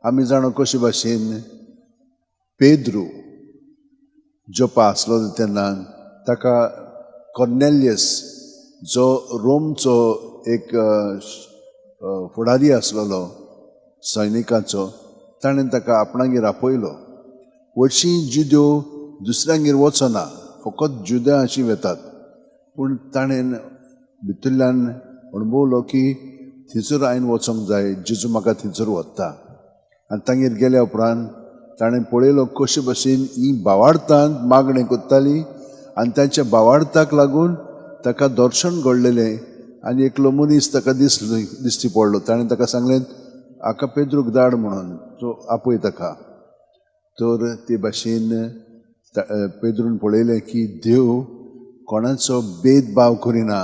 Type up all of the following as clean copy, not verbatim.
आमी जाणा कशे भाशेन पेद्रू जोपा आसलो तेन्ना ताका कॉर्नेलियस जो रोमचो एक फुडारी आसलेलो सैनिकाचो, ताणें ताका आपणागेर आपयलो. हरशीं जुद्यो दुसऱ्यांगेर वचना, फकत जुद्या अशीं वेतात. पूण ताणें भितरल्यान अणभवलो की थंयसर हांवें वचोंक जाय, जेजू म्हाका थंयसर व्हरता. आनी तांगेर गेल्या उपरांत ताणें पळयलो कशे भशेन ही भावार्थान मागणें करताली आनी तांच्या भावार्थाक लागून ताका दर्शन घडलेलें. आनी एकलो मनीस ताका दिश्टी पडलो. ताणें ताका सांगलें, हाका पेद्रूक धाड म्हणून, तो आपय ताका. तर ते भाशेन पेद्रून पळयलें की देव कोणाचो भेदभाव करिना,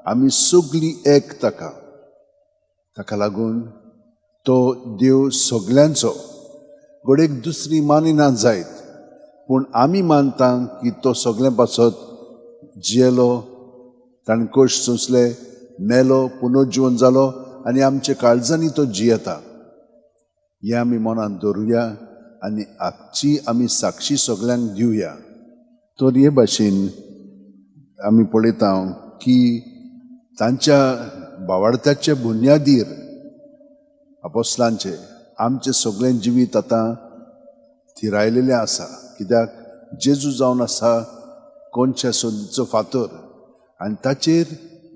आमी सगळीं एक ताका. ताका लागून तो देव सगल्यांचो. घडयेक दुसरी मानिना जायत, पूण आमी मानता की तो सगळ्यां पासत जियेलो, ताणें कश्ट सोंसले, मेलो, पुनर्जिवन जालो आनी आमच्या काळजांनी तो जियेता. हें आमी मनांत दवरुया आनी आजची आमी साक्षी सगल्यांक दिवया. तर हे भाशेन आमी पळयता की तांच्या भावार्थाचे बुन्यादीर आपोस्लांचे आमचें सगळें जिवीत आतां थिरायलेलें आसा. कित्याक जेजू जावन आसा कोनच्या संदीचो फातर आनी ताचेर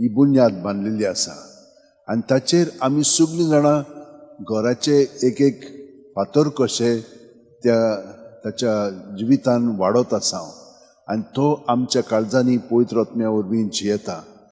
ही बुन्याद बांदलेली आसा. आनी ताचेर आमी सगळीं जाणां घराचे एक एक फातर कशे त्या ताच्या जिवितान वाडत आसा आनी तो आमच्या काळजांनी पवित्र आत्म्या वरवीं जियेता.